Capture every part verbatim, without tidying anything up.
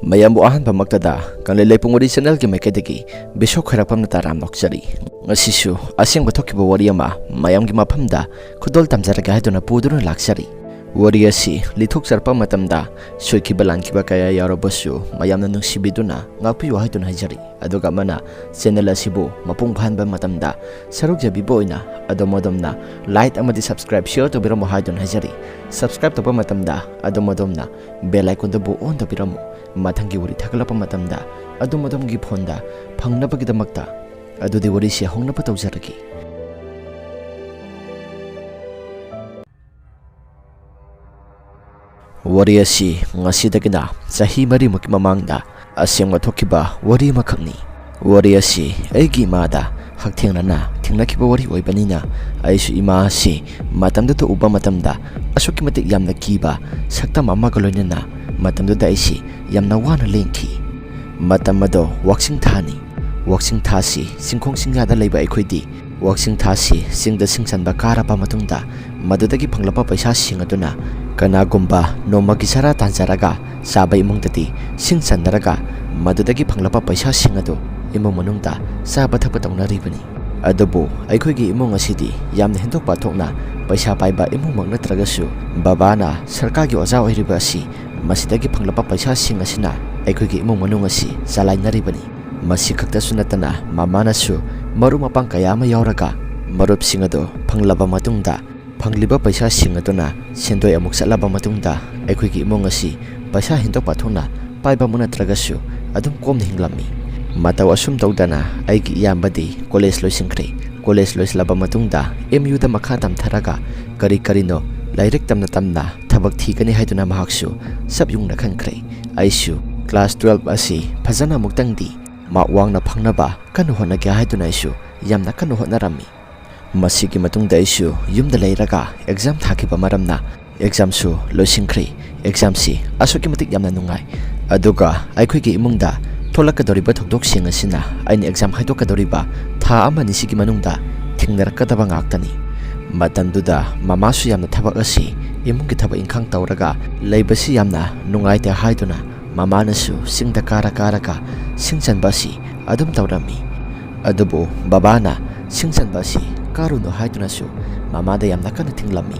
ꯃꯌꯥꯝꯕꯨ ꯑꯍꯥꯟꯕꯃꯛꯇꯗ ꯀꯪꯂꯩ ꯂꯩꯄꯨꯡ ꯋꯥꯔꯤ ꯆꯦꯅꯦꯜꯒꯤ ꯃꯥꯏꯀꯩꯗꯒꯤ ꯕꯤꯁꯣꯛ ꯈꯣꯏꯔꯥꯛꯄꯝꯅ ꯇꯔꯥꯝ ꯑꯣꯛꯆꯔꯤ꯫ ꯉꯁꯤꯁꯨ ꯑꯁꯦꯡꯕ ꯊꯣꯛꯈꯤꯕ ꯋꯥꯔꯤ ꯑꯃ ꯃꯌꯥꯝꯒꯤ ꯃꯐꯝꯗ ꯈꯨꯗꯣꯜ ꯇꯝꯖꯔꯒꯦ ꯍꯥꯏꯗꯨꯅ ꯄꯨꯗꯨꯅ ꯂꯥꯛꯆꯔꯤ꯫ ꯋꯥꯔꯤ ꯑꯁꯤ ꯂꯤꯊꯣꯛꯆꯔꯛꯄ ꯃꯇꯝꯗ ꯁꯣꯏꯈꯤꯕ ꯂꯥꯟꯈꯤꯕ ꯀꯌꯥ ꯌꯥꯎꯔꯕꯁꯨ ꯃꯌꯥꯝꯅ ꯅꯨꯡꯁꯤꯕꯤꯗꯨꯅ ꯉꯥꯛꯄꯤꯌꯨ ꯍꯥꯏꯗꯨꯅ ꯍꯥꯏꯖꯔꯤ꯫ ꯑꯗꯨꯒ ꯑꯃꯅ, ꯆꯦꯅꯦꯜ ꯑꯁꯤꯕꯨ ꯃꯄꯨꯡ ꯐꯥꯍꯟꯕ ꯃꯇꯝꯗ ꯁꯔꯨꯛ ꯌꯥꯕꯤꯕ ꯑꯣꯏꯅ ꯑꯗꯣꯝ ꯑꯗꯣꯝꯅ ꯂꯥꯏꯛ ꯑꯃꯗꯤ ꯁꯕꯁꯀ꯭ꯔꯥꯏꯕ, ꯁꯤꯌꯔ ꯇꯧꯕꯤꯔꯝꯃꯨ ꯍꯥꯏꯗꯨꯅ ꯍꯥꯏꯖꯔꯤ꯫ ꯁꯕꯁꯀ꯭ꯔꯥꯏꯕ ꯇꯧꯕ ꯃꯇꯝꯗ ꯑꯗꯣꯝ ꯑꯗꯣꯝꯅ ꯕꯦꯜ ꯑꯥꯏꯀꯣꯟꯗꯨꯕꯨ ꯑꯣꯟ ꯇꯧꯕꯤꯔꯝꯃꯨ꯫ ꯃꯊꯪꯒꯤ ꯋꯥꯔꯤ ꯊꯥꯒꯠꯂꯛꯄ ꯃꯇꯝꯗ ꯑꯗꯣꯝ ꯑꯗꯣꯝꯒꯤ ꯐꯣꯟꯗ ꯐꯪꯅꯕꯒꯤꯗꯃꯛꯇ꯫ ꯑꯗꯨꯗꯤ ꯋꯥꯔꯤꯁꯤ ꯍꯧꯅꯕ ꯇꯧꯖꯔꯒꯦ꯫ ꯋꯥꯔꯤ ꯑꯁꯤ ꯉꯁꯤꯗꯒꯤꯅ ꯆꯍꯤ ꯃꯔꯤꯃꯨꯛꯀꯤ ꯃꯃꯥꯡꯗ ꯑꯁꯦꯡꯕ ꯊꯣꯛꯈꯤꯕ ꯋꯥꯔꯤ ꯑꯃꯈꯛꯅꯤ꯫ ꯋꯥꯔꯤ ꯑꯁꯤ ꯑꯩꯒꯤ ꯏꯃꯥꯗ ꯍꯛꯊꯦꯡꯅꯅ ꯊꯦꯡꯅꯈꯤꯕ ꯋꯥꯔꯤ ꯑꯣꯏꯕꯅꯤꯅ, ꯑꯩꯁꯨ ꯏꯃꯥ ꯑꯁꯤ ꯃꯇꯝꯗꯨꯗ ꯎꯕ ꯃꯇꯝꯗ ꯑꯁꯨꯛꯀꯤ ꯃꯇꯤꯛ ꯌꯥꯝꯅ ꯀꯤꯕ ꯁꯛꯇꯝ ꯑꯃꯒ ꯂꯣꯏꯅꯅ ꯃꯇꯝꯗꯨꯗ ꯑꯩꯁꯤ ꯌꯥꯝꯅ ꯋꯥꯅ ꯂꯦꯟꯈꯤ꯫ ꯃꯇꯝ ꯑꯗꯣ ꯋꯥꯛꯆꯤꯡ ꯊꯥꯅꯤ꯫ ꯋꯥꯛꯆꯤꯡ ꯊꯥꯁꯤ ꯆꯤꯡꯈꯣꯡ ꯆꯤꯡꯌꯥꯗ ꯂꯩꯕ ꯑꯩꯈꯣꯏꯗꯤ ꯋꯥꯛꯆꯤꯡ ꯊꯥꯁꯤ ꯆꯤꯡꯗ ꯁꯤꯡ ꯆꯟꯕ ꯀꯥꯔꯕ ꯃꯇꯨꯡꯗ ꯃꯗꯨꯗꯒꯤ ꯐꯪꯂꯛꯄ ꯄꯩꯁꯥꯁꯤꯡ ꯑꯗꯨꯅ ꯀꯅꯥꯒꯨꯝꯕ ꯅꯣꯡꯃꯒꯤ ꯆꯔꯥ ꯇꯥꯟꯖꯔꯒ ꯆꯥꯕ ꯏꯃꯨꯡꯗꯗꯤ ꯁꯤꯡ ꯆꯟꯅꯔꯒ ꯃꯗꯨꯗꯒꯤ ꯐꯪꯂꯛꯄ ꯄꯩꯁꯥꯁꯤꯡ ꯑꯗꯨ ꯏꯃꯨꯡ ꯃꯅꯨꯡꯗ ꯆꯥꯕ ꯊꯛꯄ ꯇꯧꯅꯔꯤꯕꯅꯤ꯫ ꯑꯗꯨꯕꯨ ꯑꯩꯈꯣꯏꯒꯤ ꯏꯃꯨꯡ ꯑꯁꯤꯗꯤ ꯌꯥꯝꯅ ꯍꯦꯟꯗꯣꯛ ꯄꯥꯊꯣꯛꯅ ꯄꯩꯁꯥ ꯄꯥꯏꯕ ꯏꯃꯨꯡꯃꯛ ꯅꯠꯇ꯭ꯔꯒꯁꯨ, ꯕꯕꯥꯅ ꯁꯔꯀꯥꯔꯒꯤ ꯑꯣꯖꯥ ꯑꯣꯏꯔꯤꯕ ꯑꯁꯤ ꯃꯁꯤꯗꯒꯤ ꯐꯪꯂꯛꯄ ꯄꯩꯁꯥꯁꯤꯡ ꯑꯁꯤꯅ ꯑꯩꯈꯣꯏꯒꯤ ꯏꯃꯨꯡ ꯃꯅꯨꯡ ꯑꯁꯤ ꯆꯂꯥꯏꯅꯔꯤꯕꯅꯤ꯫ ꯃꯁꯤ ꯈꯛꯇꯁꯨ ꯅꯠꯇꯅ ꯃꯃꯥꯅꯁꯨ ꯃꯔꯨꯞ ꯃꯄꯥꯡ ꯀꯌꯥ ꯑꯃ ꯌꯥꯎꯔꯒ ꯃꯔꯨꯞꯁꯤꯡ ꯑꯗꯨ ꯐꯪꯂꯕ ꯃꯇꯨꯡꯗ ꯐꯪꯂꯤꯕ ꯄꯩꯁꯥꯁꯤꯡ ꯑꯗꯨꯅ ꯁꯦꯟꯗꯣꯏ ꯑꯃꯨꯛ ꯆꯠꯂꯕ ꯃꯇꯨꯡꯗ ꯑꯩꯈꯣꯏꯒꯤ ꯏꯃꯨꯡ ꯑꯁꯤ ꯄꯩꯁꯥ ꯍꯦꯟꯗꯣꯛ ꯄꯥꯊꯣꯛꯅ ꯄꯥꯏꯕ ꯑꯃ ꯅꯠꯇ꯭ꯔꯒꯁꯨ ꯑꯗꯨꯝ ꯀꯣꯝꯅ ꯍꯤꯡꯂꯝꯃꯤ꯫ ꯃꯇꯧ ꯑꯁꯨꯝ ꯇꯧꯗꯅ ꯑꯩꯒꯤ ꯏꯌꯥꯝꯕꯗꯤ ꯀꯣꯂꯦꯖ ꯂꯣꯏꯁꯤꯟꯈ꯭ꯔꯦ꯫ ꯀꯣꯂꯦꯖ ꯂꯣꯏꯁꯤꯜꯂꯕ ꯃꯇꯨꯡꯗ ꯑꯦꯝ ꯌꯨꯗ ꯃꯈꯥ ꯇꯝꯊꯔꯒ ꯀꯔꯤ ꯀꯔꯤꯅꯣ ꯂꯥꯏꯔꯤꯛ ꯇꯝꯅ ꯇꯝꯅ ꯊꯕꯛ ꯊꯤꯒꯅꯤ ꯍꯥꯏꯗꯨꯅ ꯃꯍꯥꯛꯁꯨ ꯆꯞ ꯌꯨꯡꯅ ꯈꯟꯈ꯭ꯔꯦ꯫ ꯑꯩꯁꯨ ꯀ꯭ꯂꯥꯁ ꯇꯨꯋꯦꯜꯕ ꯑꯁꯤ ꯐꯖꯅ ꯑꯃꯨꯛꯇꯪꯗꯤ ꯃꯥꯔꯛ ꯋꯥꯡꯅ ꯐꯪꯅꯕ ꯀꯟꯅ ꯍꯣꯠꯅꯒꯦ ꯍꯥꯏꯗꯨꯅ ꯑꯩꯁꯨ ꯌꯥꯝꯅ ꯀꯟꯅ ꯍꯣꯠꯅꯔꯝꯃꯤ꯫ ꯃꯁꯤꯒꯤ ꯃꯇꯨꯡꯗ ꯑꯩꯁꯨ ꯌꯨꯝꯗ ꯂꯩꯔꯒ ꯑꯦꯛꯖꯥꯝ ꯊꯥꯈꯤꯕ ꯃꯔꯝꯅ ꯑꯦꯛꯖꯥꯝꯁꯨ ꯂꯣꯏꯁꯤꯟꯈ꯭ꯔꯦ꯫ ꯑꯦꯛꯖꯥꯝꯁꯤ ꯑꯁꯨꯛꯀꯤ ꯃꯇꯤꯛ ꯌꯥꯝꯅ ꯅꯨꯡꯉꯥꯏ꯫ ꯑꯗꯨꯒ ꯑꯩꯈꯣꯏꯒꯤ ꯏꯃꯨꯡꯗ ꯊꯣꯛꯂꯛꯀꯗꯧꯔꯤꯕ ꯊꯧꯗꯣꯛꯁꯤꯡ ꯑꯁꯤꯅ ꯑꯩꯅ ꯑꯦꯛꯖꯥꯝ ꯍꯥꯏꯗꯣꯛꯀꯗꯧꯔꯤꯕ ꯊꯥ ꯑꯃ ꯑꯅꯤꯁꯤꯒꯤ ꯃꯅꯨꯡꯗ ꯊꯦꯡꯅꯔꯛꯀꯗꯕ ꯉꯥꯛꯇꯅꯤ꯫ ꯃꯇꯝꯗꯨꯗ ꯃꯃꯥꯁꯨ ꯌꯥꯝꯅ ꯊꯕꯛ ꯑꯁꯤ ꯏꯃꯨꯡꯒꯤ ꯊꯕꯛ ꯏꯪꯈꯥꯡ ꯇꯧꯔꯒ ꯂꯩꯕꯁꯤ ꯌꯥꯝꯅ ꯅꯨꯡꯉꯥꯏꯇꯦ ꯍꯥꯏꯗꯨꯅ ꯃꯃꯥꯅꯁꯨ ꯆꯤꯡꯗ ꯀꯥꯔ ꯀꯥꯔꯒ ꯁꯤꯡ ꯆꯟꯕ ꯑꯁꯤ ꯑꯗꯨꯝ ꯇꯧꯔꯝꯃꯤ꯫ ꯑꯗꯨꯕꯨ ꯕꯕꯥꯅ ꯁꯤꯡ ꯆꯟꯕ ꯑꯁꯤ ꯀꯥꯔꯨꯅꯨ ꯍꯥꯏꯗꯨꯅꯁꯨ ꯃꯃꯥꯗ ꯌꯥꯝꯅ ꯀꯟꯅ ꯊꯤꯡꯂꯝꯃꯤ꯫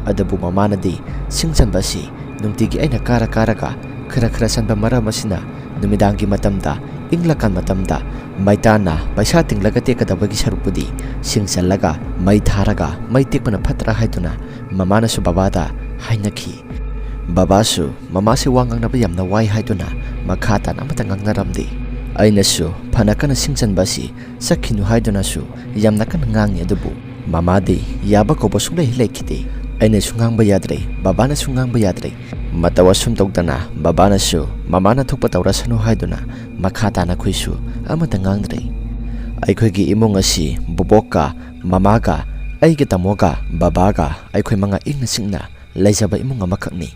ꯑꯗꯨꯕꯨ ꯃꯃꯥꯅꯗꯤ ꯁꯤꯡ ꯆꯟꯕ ꯑꯁꯤ ꯅꯨꯡꯇꯤꯒꯤ ꯑꯩꯅ ꯀꯥꯔ ꯀꯥꯔꯒ ꯈꯔ ꯈꯔ ꯆꯟꯕ ꯃꯔꯝ ꯑꯁꯤꯅ ꯅꯨꯃꯤꯗꯥꯡꯒꯤ ꯃꯇꯝꯗ, ꯏꯪꯂꯀꯥꯟ ꯃꯇꯝꯗ ꯃꯩꯇꯥꯟꯅ ꯄꯩꯁꯥ ꯇꯤꯡꯂꯒ ꯇꯦꯛꯀꯗꯕꯒꯤ ꯁꯔꯨꯛꯄꯨꯗꯤ ꯁꯤꯡ ꯆꯜꯂꯒ ꯃꯩ ꯊꯥꯔꯒ ꯃꯩ ꯇꯦꯛꯄꯅ ꯐꯠꯇ꯭ꯔꯥ ꯍꯥꯏꯗꯨꯅ ꯃꯃꯥꯅꯁꯨ ꯕꯕꯥꯗ ꯍꯥꯏꯅꯈꯤ꯫ ꯕꯕꯥꯁꯨ ꯃꯃꯥꯁꯦ ꯋꯥ ꯉꯥꯡꯅꯕ ꯌꯥꯝꯅ ꯋꯥꯏ ꯍꯥꯏꯗꯨꯅ ꯃꯈꯥ ꯇꯥꯅ ꯑꯃꯠꯇ ꯉꯥꯡꯅꯔꯝꯗꯦ꯫ ꯑꯩꯅꯁꯨ ꯐꯅ ꯀꯟꯅ ꯁꯤꯡ ꯆꯟꯕ ꯑꯁꯤ ꯆꯠꯈꯤꯅꯨ ꯍꯥꯏꯗꯨꯅꯁꯨ ꯌꯥꯝꯅ ꯀꯟꯅ ꯉꯥꯡꯉꯤ, ꯑꯗꯨꯕꯨ ꯃꯃꯥꯗꯤ ꯌꯥꯕ ꯀꯧꯕ ꯁꯨꯡꯂꯩ ꯍꯦꯛ ꯂꯩꯈꯤꯗꯦ꯫ ꯑꯩꯅꯁꯨ ꯉꯥꯡꯕ ꯌꯥꯗ꯭ꯔꯦ, ꯕꯕꯥꯅꯁꯨ ꯉꯥꯡꯕ ꯌꯥꯗ꯭ꯔꯦ꯫ ꯃꯇꯧ ꯑꯁꯨꯝ ꯇꯧꯗꯅ ꯕꯕꯥꯅꯁꯨ ꯃꯃꯥꯅ ꯊꯣꯛꯄ ꯇꯧꯔꯁꯅꯨ ꯍꯥꯏꯗꯨꯅ ꯃꯈꯥ ꯇꯥꯅ ꯑꯩꯈꯣꯏꯁꯨ ꯑꯃꯠꯇ ꯉꯥꯡꯗ꯭ꯔꯦ꯫ ꯑꯩꯈꯣꯏꯒꯤ ꯏꯃꯨꯡ ꯑꯁꯤ ꯕꯣꯕꯣꯛꯀ, ꯃꯃꯥꯒ, ꯑꯩꯒꯤ ꯇꯥꯃꯣꯒ, ꯕꯕꯥꯒ ꯑꯩꯈꯣꯏ ꯃꯉꯥ ꯏꯪꯅ ꯆꯤꯛꯅ ꯂꯩꯖꯕ ꯏꯃꯨꯡ ꯑꯃꯈꯛꯅꯤ꯫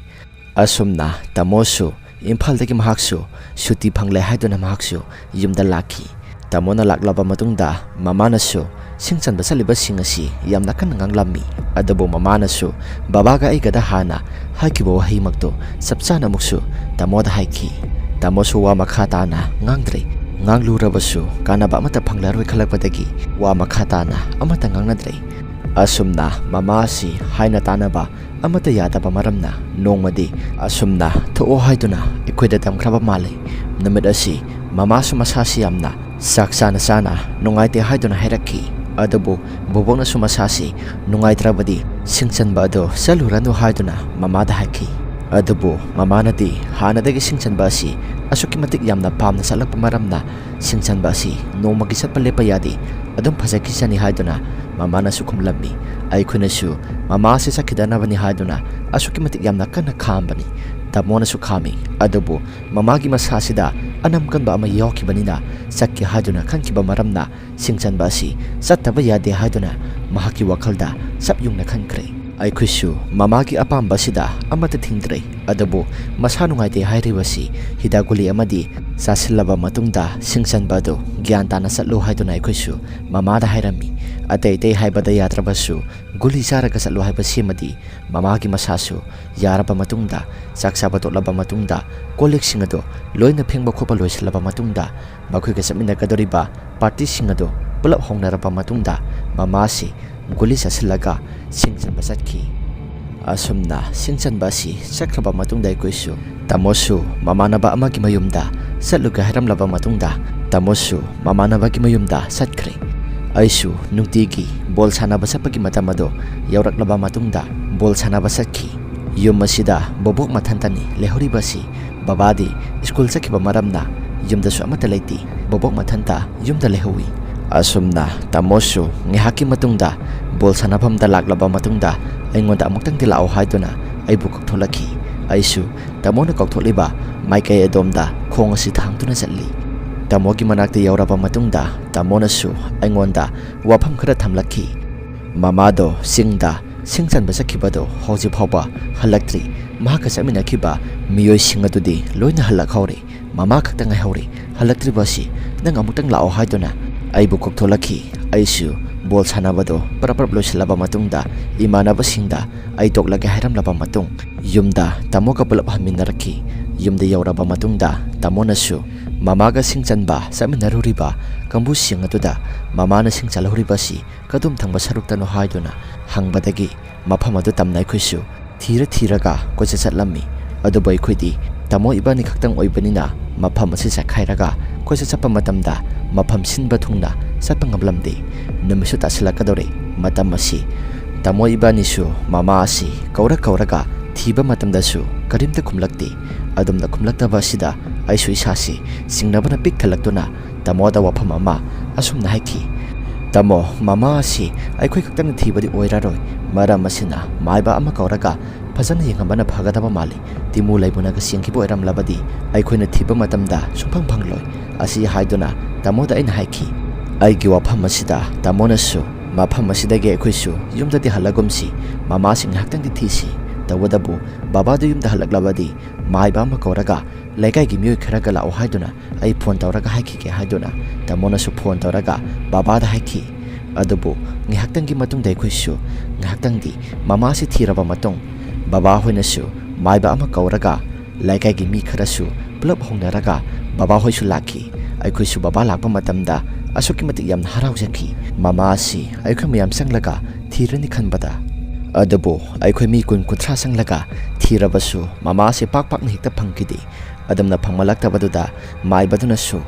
ꯑꯁꯨꯝꯅ ꯇꯥꯃꯣꯁꯨ ꯏꯝꯐꯥꯜꯗꯒꯤ ꯃꯍꯥꯛꯁꯨ ꯁꯨꯇꯤ ꯐꯪꯂꯦ ꯍꯥꯏꯗꯨꯅ ꯃꯍꯥꯛꯁꯨ ꯌꯨꯝꯗ ꯂꯥꯛꯈꯤ꯫ ꯇꯥꯃꯣꯅ ꯂꯥꯛꯂꯕ ꯃꯇꯨꯡꯗ ꯃꯃꯥꯅꯁꯨ ꯁꯤꯡ ꯆꯟꯕ ꯆꯠꯂꯤꯕꯁꯤꯡ ꯑꯁꯤ ꯌꯥꯝꯅ ꯀꯟꯅ ꯉꯥꯡꯂꯝꯃꯤ꯫ ꯑꯗꯨꯕꯨ ꯃꯃꯥꯅꯁꯨ ꯕꯕꯥꯒ ꯑꯩꯒꯗ ꯍꯥꯟꯅ ꯍꯥꯏꯈꯤꯕ ꯋꯥꯍꯩꯃꯛꯇꯨ ꯆꯞ ꯆꯥꯅ ꯑꯃꯨꯛꯁꯨ ꯇꯥꯃꯣꯗ ꯍꯥꯏꯈꯤ꯫ ꯇꯥꯃꯣꯁꯨ ꯋꯥ ꯃꯈꯥ ꯇꯥꯅ ꯉꯥꯡꯗ꯭ꯔꯦ꯫ ꯉꯥꯡꯂꯨꯔꯕꯁꯨ ꯀꯥꯟꯅꯕ ꯑꯃꯠꯇ ꯐꯪꯂꯔꯣꯏ ꯈꯜꯂꯛꯄꯗꯒꯤ ꯋꯥ ꯃꯈꯥ ꯇꯥꯅ ꯑꯃꯠꯇ ꯉꯥꯡꯅꯗ꯭ꯔꯦ꯫ ꯑꯁꯨꯝꯅ ꯃꯃꯥ ꯑꯁꯤ ꯍꯥꯏꯅ ꯇꯥꯅꯕ ꯑꯃꯠꯇ ꯌꯥꯗꯕ ꯃꯔꯝꯅ ꯅꯣꯡꯃꯗꯤ ꯑꯁꯨꯝꯅ ꯊꯣꯛꯑꯣ ꯍꯥꯏꯗꯨꯅ ꯑꯩꯈꯣꯏꯗ ꯇꯝꯈ꯭ꯔꯕ ꯃꯥꯜꯂꯤ꯫ ꯅꯨꯃꯤꯠ ꯑꯁꯤ ꯃꯃꯥꯁꯨ ꯃꯁꯥꯁꯤ ꯌꯥꯝꯅ ꯆꯥꯛ ꯆꯥꯅ ꯆꯥꯅ ꯅꯨꯡꯉꯥꯏꯇꯦ ꯍꯥꯏꯗꯨꯅ ꯍꯥꯏꯔꯛꯈꯤ꯫ ꯑꯗꯨꯕꯨ ꯕꯣꯕꯣꯛꯅꯁꯨ ꯃꯁꯥꯁꯤ ꯅꯨꯡꯉꯥꯏꯇ꯭ꯔꯕꯗꯤ ꯁꯤꯡ ꯆꯟꯕ ꯑꯗꯨ ꯆꯠꯂꯨꯔꯅꯨ ꯍꯥꯏꯗꯨꯅ ꯃꯃꯥꯗ ꯍꯥꯏꯈꯤ꯫ ꯑꯗꯨꯕꯨ ꯃꯃꯥꯅꯗꯤ ꯍꯥꯟꯅꯗꯒꯤ ꯁꯤꯡ ꯆꯟꯕ ꯑꯁꯤ ꯑꯁꯨꯛꯀꯤ ꯃꯇꯤꯛ ꯌꯥꯝꯅ ꯄꯥꯝꯅ ꯆꯠꯂꯛꯄ ꯃꯔꯝꯅ ꯁꯤꯡ ꯆꯟꯕ ꯑꯁꯤ ꯅꯣꯡꯃꯒꯤ ꯆꯠꯄ ꯂꯦꯞꯄ ꯌꯥꯗꯦ, ꯑꯗꯨꯝ ꯐꯖꯈꯤꯁꯅꯤ ꯍꯥꯏꯗꯨꯅ ꯃꯃꯥꯅꯁꯨ ꯈꯨꯝꯂꯝꯃꯤ꯫ ꯑꯩꯈꯣꯏꯅꯁꯨ ꯃꯃꯥ ꯑꯁꯤ ꯆꯠꯈꯤꯗꯅꯕꯅꯤ ꯍꯥꯏꯗꯨꯅ ꯑꯁꯨꯛꯀꯤ ꯃꯇꯤꯛ ꯌꯥꯝꯅ ꯀꯟꯅ ꯈꯥꯝꯕꯅꯤ꯫ ꯇꯥꯃꯣꯅꯁꯨ ꯈꯥꯝꯃꯤ꯫ ꯑꯗꯨꯕꯨ ꯃꯃꯥꯒꯤ ꯃꯁꯥꯁꯤꯗ ꯑꯅꯝ ꯀꯟꯕ ꯑꯃ ꯌꯥꯎꯈꯤꯕꯅꯤꯅ ꯆꯠꯀꯦ ꯍꯥꯏꯗꯨꯅ ꯈꯟꯈꯤꯕ ꯃꯔꯝꯅ ꯁꯤꯡ ꯆꯟꯕ ꯑꯁꯤ ꯆꯠꯇꯕ ꯌꯥꯗꯦ ꯍꯥꯏꯗꯨꯅ ꯃꯍꯥꯛꯀꯤ ꯋꯥꯈꯜꯗ ꯆꯞ ꯌꯨꯡꯅ ꯈꯟꯈ꯭ꯔꯦ꯫ ꯑꯩꯈꯣꯏꯁꯨ ꯃꯃꯥꯒꯤ ꯑꯄꯥꯝꯕ ꯑꯁꯤꯗ ꯑꯃꯠꯇ ꯊꯤꯡꯗ꯭ꯔꯦ꯫ ꯑꯗꯨꯕꯨ ꯃꯁꯥ ꯅꯨꯡꯉꯥꯏꯇꯦ ꯍꯥꯏꯔꯤꯕꯁꯤ ꯍꯤꯗꯥꯛ ꯒꯨꯂꯤ ꯑꯃꯗꯤ ꯆꯥꯁꯤꯜꯂꯕ ꯃꯇꯨꯡꯗ ꯁꯤꯡ ꯆꯟꯕ ꯑꯗꯨ ꯒ꯭ꯌꯥꯟ ꯇꯥꯅ ꯆꯠꯂꯨ ꯍꯥꯏꯗꯨꯅ ꯑꯩꯈꯣꯏꯁꯨ ꯃꯃꯥꯗ ꯍꯥꯏꯔꯝꯃꯤ꯫ ꯑꯇꯩ ꯑꯇꯩ ꯍꯥꯏꯕꯗ ꯌꯥꯗ꯭ꯔꯕꯁꯨ, ꯒꯨꯂꯤ ꯆꯥꯔꯒ ꯆꯠꯂꯨ ꯍꯥꯏꯕꯁꯤꯃꯗꯤ ꯃꯃꯥꯒꯤ ꯃꯁꯥꯁꯨ ꯌꯥꯔꯕ ꯃꯇꯨꯡꯗ, ꯆꯥꯛ ꯆꯥꯕ ꯇꯣꯠꯂꯕ ꯃꯇꯨꯡꯗ, ꯀꯣꯜ ꯂꯤꯛꯁꯤꯡ ꯑꯗꯨ ꯂꯣꯏꯅ ꯐꯦꯡꯕ ꯈꯣꯠꯄ ꯂꯣꯏꯁꯤꯜꯂꯕ ꯃꯇꯨꯡꯗ, ꯃꯈꯣꯏꯒ ꯆꯠꯃꯤꯟꯅꯒꯗꯧꯔꯤꯕ ꯄꯥꯔꯇꯤꯁꯤꯡ ꯑꯗꯨ ꯄꯨꯂꯞ ꯍꯧꯅꯔꯕ ꯃꯇꯨꯡꯗ, ꯃꯃꯥꯁꯤ ꯒꯨꯂꯤ ꯆꯥꯁꯤꯜꯂꯒ ꯁꯤꯡ ꯆꯟꯕ ꯆꯠꯈꯤ꯫ ꯑꯁꯨꯝꯅ ꯁꯤꯡ ꯆꯟꯕ ꯑꯁꯤ ꯆꯠꯈ꯭ꯔꯕ ꯃꯇꯨꯡꯗ, ꯑꯩꯈꯣꯏꯁꯨ, ꯇꯥꯃꯣꯁꯨ ꯃꯃꯥꯟꯅꯕ ꯑꯃꯒꯤ ꯃꯌꯨꯝꯗ ꯆꯠꯂꯨꯒꯦ ꯍꯥꯏꯔꯝꯂꯕ ꯃꯇꯨꯡꯗ, ꯇꯥꯃꯣꯁꯨ ꯃꯃꯥꯟꯅꯕꯒꯤ ꯃꯌꯨꯝꯗ ꯆꯠꯈ꯭ꯔꯦ꯫ ꯑꯩꯁꯨ ꯅꯨꯡꯇꯤꯒꯤ ꯕꯣꯜ ꯁꯥꯟꯅꯕ ꯆꯠꯄꯒꯤ ꯃꯇꯝ ꯑꯗꯨ ꯌꯧꯔꯛꯂꯕ ꯃꯇꯨꯡꯗ ꯕꯣꯜ ꯁꯥꯟꯅꯕ ꯆꯠꯈꯤ꯫ ꯌꯨꯝ ꯑꯁꯤꯗ ꯕꯣꯕꯣꯛ ꯃꯊꯟꯇꯅꯤ ꯂꯩꯍꯧꯔꯤꯕꯁꯤ꯫ ꯕꯕꯥꯗꯤ ꯁ꯭ꯀꯨꯜ ꯆꯠꯈꯤꯕ ꯃꯔꯝꯅ ꯌꯨꯝꯗꯁꯨ ꯑꯃꯠꯇ ꯂꯩꯇꯦ꯫ ꯕꯣꯕꯣꯛ ꯃꯊꯟꯇ ꯌꯨꯝꯗ ꯂꯩꯍꯧꯏ꯫ ꯑꯁꯨꯝꯅ ꯇꯥꯃꯣꯁꯨ ꯉꯥꯏꯍꯥꯛꯀꯤ ꯃꯇꯨꯡꯗ ꯕꯣꯜ ꯁꯥꯟꯅꯐꯝꯗ ꯂꯥꯛꯂꯕ ꯃꯇꯨꯡꯗ, ꯑꯩꯉꯣꯟꯗ ꯑꯃꯨꯛꯇꯪꯗꯤ ꯂꯥꯛꯑꯣ ꯍꯥꯏꯗꯨꯅ ꯑꯩꯕꯨ ꯀꯧꯊꯣꯛꯂꯛꯈꯤ꯫ ꯑꯩꯁꯨ ꯇꯥꯃꯣꯅ ꯀꯧꯊꯣꯛꯂꯤꯕ ꯃꯥꯏꯀꯩ ꯑꯗꯣꯝꯗ ꯈꯣꯡ ꯑꯁꯤ ꯊꯥꯡꯗꯨꯅ ꯆꯠꯂꯤ꯫ ꯇꯥꯃꯣꯒꯤ ꯃꯅꯥꯛꯇ ꯌꯧꯔꯕ ꯃꯇꯨꯡꯗ, ꯇꯥꯃꯣꯅꯁꯨ ꯑꯩꯉꯣꯟꯗ ꯋꯥꯐꯝ ꯈꯔ ꯊꯝꯂꯛꯈꯤ꯫ ꯃꯃꯥꯗꯣ ꯆꯤꯡꯗ ꯁꯤꯡ ꯆꯟꯕ ꯆꯠꯈꯤꯕꯗꯣ ꯍꯧꯖꯤꯛ ꯐꯥꯎꯕ ꯍꯜꯂꯛꯇ꯭ꯔꯤ꯫ ꯃꯍꯥꯛꯀ ꯆꯠꯃꯤꯟꯅꯈꯤꯕ ꯃꯤꯑꯣꯏꯁꯤꯡ ꯑꯗꯨꯗꯤ ꯂꯣꯏꯅ ꯍꯜꯂꯛꯍꯧꯔꯦ꯫ ꯃꯃꯥ ꯈꯛꯇ ꯉꯥꯏꯍꯧꯔꯦ꯫ ꯍꯜꯂꯛꯇ꯭ꯔꯤꯕ ꯑꯁꯤ ꯅꯪ ꯑꯃꯨꯛꯇꯪ ꯂꯥꯛꯑꯣ ꯍꯥꯏꯗꯨꯅ ꯑꯩꯕꯨ ꯀꯧꯊꯣꯛꯂꯛꯈꯤ꯫ ꯑꯩꯁꯨ ꯕꯣꯜ ꯁꯥꯟꯅꯕꯗꯣ ꯄꯔꯞ ꯄꯔꯞ ꯂꯣꯏꯁꯤꯜꯂꯕ ꯃꯇꯨꯡꯗ, ꯏꯃꯥꯟꯅꯕꯁꯤꯡꯗ ꯑꯩ ꯇꯣꯛꯂꯒꯦ ꯍꯥꯏꯔꯝꯂꯕ ꯃꯇꯨꯡ, ꯌꯨꯝꯗ ꯇꯥꯃꯣꯒ ꯄꯨꯂꯞ ꯍꯟꯃꯤꯟꯅꯔꯛꯈꯤ꯫ ꯌꯨꯝꯗ ꯌꯧꯔꯕ ꯃꯇꯨꯡꯗ, ꯇꯥꯃꯣꯅꯁꯨ ꯃꯃꯥꯒ ꯁꯤꯡ ꯆꯟꯕ ꯆꯠꯃꯤꯟꯅꯔꯨꯔꯤꯕ ꯀꯥꯡꯕꯨꯁꯤꯡ ꯑꯗꯨꯗ ꯃꯃꯥꯅ ꯁꯤꯡ ꯆꯜꯍꯧꯔꯤꯕ ꯑꯁꯤ ꯀꯗꯣꯝ ꯊꯪꯕ ꯁꯔꯨꯛꯇꯅꯣ ꯍꯥꯏꯗꯨꯅ ꯍꯪꯕꯗꯒꯤ, ꯃꯐꯝ ꯑꯗꯨ ꯇꯝꯅ ꯑꯩꯈꯣꯏꯁꯨ ꯊꯤꯔ ꯊꯤꯔꯒ ꯀꯣꯏꯆꯠ ꯆꯠꯂꯝꯃꯤ꯫ ꯑꯗꯨꯕꯨ ꯑꯩꯈꯣꯏꯗꯤ ꯇꯥꯃꯣ ꯏꯕꯥꯅꯤ ꯈꯛꯇꯪ ꯑꯣꯏꯕꯅꯤꯅ, ꯃꯐꯝ ꯑꯁꯤ ꯆꯠꯈꯥꯏꯔꯒ ꯀꯣꯏꯆꯠ ꯆꯠꯄ ꯃꯇꯝꯗ ꯃꯐꯝ ꯁꯤꯟꯕ ꯊꯨꯡꯅ ꯆꯠꯄ ꯉꯝꯂꯝꯗꯦ꯫ ꯅꯨꯃꯤꯠꯁꯨ ꯇꯥꯁꯤꯜꯂꯛꯀꯗꯧꯔꯦ꯫ ꯃꯇꯝ ꯑꯁꯤ ꯇꯥꯃꯣ ꯏꯕꯥꯅꯤꯁꯨ ꯃꯃꯥ ꯑꯁꯤ ꯀꯧꯔ ꯀꯧꯔꯒ ꯊꯤꯕ ꯃꯇꯝꯗꯁꯨ ꯀꯔꯤꯝꯇ ꯈꯨꯝꯂꯛꯇꯦ꯫ ꯑꯗꯨꯝꯅ ꯈꯨꯝꯂꯛꯇꯕ ꯑꯁꯤꯗ ꯑꯩꯁꯨ ꯏꯁꯥꯁꯤ ꯆꯤꯡꯅꯕꯅ ꯄꯤꯛ ꯊꯜꯂꯛꯇꯨꯅ ꯇꯥꯃꯣꯗ ꯋꯥꯐꯝ ꯑꯃ ꯑꯁꯨꯝꯅ ꯍꯥꯏꯈꯤ, "ꯇꯥꯃꯣ, ꯃꯃꯥ ꯑꯁꯤ ꯑꯩꯈꯣꯏ ꯈꯛꯇꯅ ꯊꯤꯕꯗꯤ ꯑꯣꯏꯔꯔꯣꯏ꯫ ꯃꯔꯝ ꯑꯁꯤꯅ ꯃꯥꯏꯕ ꯑꯃ ꯀꯧꯔꯒ ꯐꯖꯅ ꯌꯦꯡꯍꯟꯕꯅ ꯐꯒꯗꯕ ꯃꯥꯜꯂꯤ꯫ ꯇꯤꯃꯨ ꯂꯩꯃꯨꯅꯒ ꯆꯦꯟꯈꯤꯕ ꯑꯣꯏꯔꯝꯂꯕꯗꯤ ꯑꯩꯈꯣꯏꯅ ꯊꯤꯕ ꯃꯇꯝꯗ ꯁꯨꯡꯐꯪ ꯐꯪꯂꯣꯏ" ꯑꯁꯤ ꯍꯥꯏꯗꯨꯅ ꯇꯥꯃꯣꯗ ꯑꯩꯅ ꯍꯥꯏꯈꯤ꯫ ꯑꯩꯒꯤ ꯋꯥꯐꯝ ꯑꯁꯤꯗ ꯇꯥꯃꯣꯅꯁꯨ, "ꯃꯐꯝ ꯑꯁꯤꯗꯒꯤ ꯑꯩꯈꯣꯏꯁꯨ ꯌꯨꯝꯗꯗꯤ ꯍꯜꯂꯒꯨꯝꯁꯤ, ꯃꯃꯥꯁꯤ ꯉꯥꯏꯍꯥꯛꯇꯪꯗꯤ ꯊꯤꯁꯤ꯫ ꯇꯧꯕꯇꯕꯨ ꯕꯕꯥꯗꯨ ꯌꯨꯝꯗ ꯍꯜꯂꯛꯂꯕꯗꯤ ꯃꯥꯏꯕ ꯑꯃ ꯀꯧꯔꯒ ꯂꯩꯀꯥꯏꯒꯤ ꯃꯤꯑꯣꯏ ꯈꯔꯒ ꯂꯥꯛꯑꯣ ꯍꯥꯏꯗꯨꯅ ꯑꯩ ꯐꯣꯟ ꯇꯧꯔꯒ ꯍꯥꯏꯈꯤꯒꯦ" ꯍꯥꯏꯗꯨꯅ ꯇꯥꯃꯣꯅꯁꯨ ꯐꯣꯟ ꯇꯧꯔꯒ ꯕꯕꯥꯗ ꯍꯥꯏꯈꯤ꯫ ꯑꯗꯨꯕꯨ ꯉꯥꯏꯍꯥꯛꯇꯪꯒꯤ ꯃꯇꯨꯡꯗ ꯑꯩꯈꯣꯏꯁꯨ ꯉꯥꯏꯍꯥꯛꯇꯪꯗꯤ ꯃꯃꯥꯁꯤ ꯊꯤꯔꯕ ꯃꯇꯨꯡ, ꯕꯕꯥ ꯍꯣꯏꯅꯁꯨ ꯃꯥꯏꯕ ꯑꯃ ꯀꯧꯔꯒ ꯂꯩꯀꯥꯏꯒꯤ ꯃꯤ ꯈꯔꯁꯨ ꯄꯨꯂꯞ ꯍꯧꯅꯔꯒ ꯕꯕꯥ ꯍꯣꯏꯁꯨ ꯂꯥꯛꯈꯤ꯫ ꯑꯩꯈꯣꯏꯁꯨ ꯕꯕꯥ ꯂꯥꯛꯄ ꯃꯇꯝꯗ ꯑꯁꯨꯛꯀꯤ ꯃꯇꯤꯛ ꯌꯥꯝꯅ ꯍꯔꯥꯎꯖꯈꯤ꯫ ꯃꯃꯥ ꯑꯁꯤ ꯑꯩꯈꯣꯏ ꯃꯌꯥꯝ ꯆꯪꯂꯒ ꯊꯤꯔꯅꯤ ꯈꯟꯕꯗ꯫ ꯑꯗꯨꯕꯨ ꯑꯩꯈꯣꯏ ꯃꯤ ꯀꯨꯟ ꯀꯨꯟꯊ꯭ꯔꯥ ꯆꯪꯂꯒ ꯊꯤꯔꯕꯁꯨ ꯃꯃꯥ ꯑꯁꯤ ꯄꯥꯛ ꯄꯥꯛꯅ ꯍꯦꯛꯇ ꯐꯪꯈꯤꯗꯦ꯫ ꯑꯗꯨꯝꯅ ꯐꯪꯂꯛꯇꯕꯗꯨꯗ ꯃꯥꯏꯕꯗꯨꯅꯁꯨ